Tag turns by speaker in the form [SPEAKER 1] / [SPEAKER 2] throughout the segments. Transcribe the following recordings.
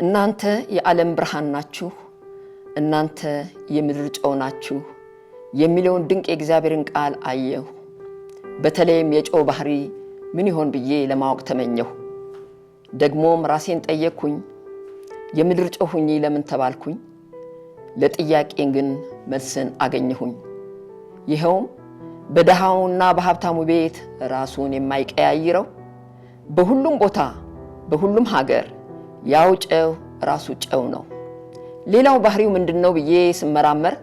[SPEAKER 1] እናንተ የዓለም ብርሃን ናችሁ፣ እናንተ የምድር ጨው ናችሁ የሚለውን ድንቅ የእግዚአብሔርን ቃል አየሁ። በተለይም የጨው ባህሪ ምን ይሆን ብዬ ለማወቅ ተመኘሁ። ደግሞም ራሴን ጠየቅኩኝ፣ የምድር ጨው ሁኚ ለምን ተባልኩኝ? ለጥያቄ ግን መልስን አገኘሁኝ። ይኸውም በድሃውና በሀብታሙ ቤት ራሱን የማይቀያይረው፣ በሁሉም ቦታ በሁሉም ሀገር ያው ጨው ራሱ ጨው ነው። ሌላው ባህሪው ምንድን ነው ብዬ ስመራመር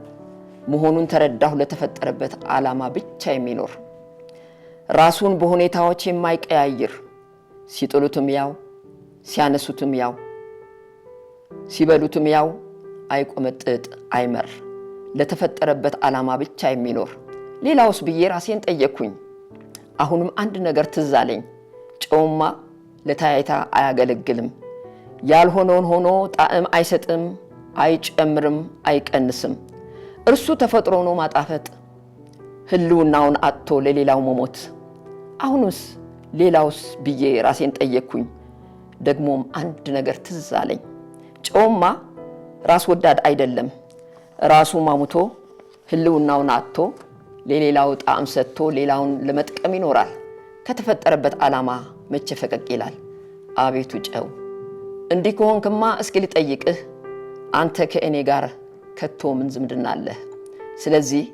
[SPEAKER 1] መሆኑን ተረዳሁ። ለተፈጠረበት ዓላማ ብቻ የሚኖር፣ ራሱን በሁኔታዎች የማይቀያይር፣ ሲጥሉትም ያው፣ ሲያነሱትም ያው፣ ሲበሉትም ያው፣ አይቆመጥጥ አይመር፣ ለተፈጠረበት ዓላማ ብቻ የሚኖር። ሌላውስ ብዬ ራሴን ጠየቅኩኝ። አሁንም አንድ ነገር ትዝ አለኝ። ጨውማ ለታይታ አያገለግልም። ያልሆነውን ሆኖ ጣዕም አይሰጥም፣ አይጨምርም፣ አይቀንስም። እርሱ ተፈጥሮ ነው ማጣፈጥ፣ ህልውናውን አጥቶ ለሌላው መሞት። አሁንስ ሌላውስ ብዬ ራሴን ጠየቅኩኝ። ደግሞም አንድ ነገር ትዝ አለኝ። ጨውማ ራስ ወዳድ አይደለም። ራሱ ማሙቶ ህልውናውን አጥቶ ለሌላው ጣዕም ሰጥቶ ሌላውን ለመጥቀም ይኖራል። ከተፈጠረበት ዓላማ መቼ ፈቀቅ ይላል? አቤቱ ጨው፣ እንዲህ ከሆንክማ እስኪ ልጠይቅህ፣ አንተ ከእኔ ጋር ከቶ ምን ዝምድና አለህ? ስለዚህ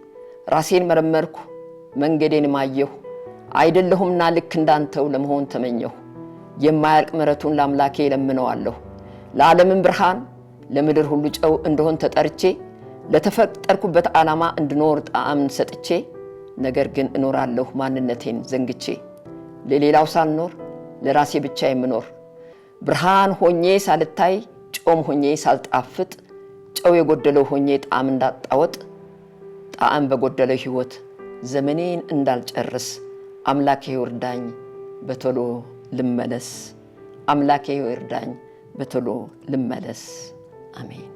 [SPEAKER 1] ራሴን መረመርኩ፣ መንገዴን ማየሁ፣ አይደለሁምና ልክ እንዳንተው ለመሆን ተመኘሁ። የማያልቅ ምሕረቱን ለአምላኬ ለምነዋለሁ። ለዓለምም ብርሃን ለምድር ሁሉ ጨው እንደሆን ተጠርቼ፣ ለተፈጠርኩበት ዓላማ እንድኖር ጣዕምን ሰጥቼ፣ ነገር ግን እኖራለሁ ማንነቴን ዘንግቼ፣ ለሌላው ሳልኖር ለራሴ ብቻ የምኖር፣ ብርሃን ሆኜ ሳልታይ፣ ጨውም ሆኜ ሳልጣፍጥ፣ ጨው የጎደለው ሆኜ ጣዕም እንዳጣወጥ፣ ጣዕም በጎደለው ሕይወት ዘመኔን እንዳልጨርስ አምላኬ ይርዳኝ፣ በቶሎ ልመለስ። አምላኬ ይርዳኝ፣ በቶሎ ልመለስ። አሜን።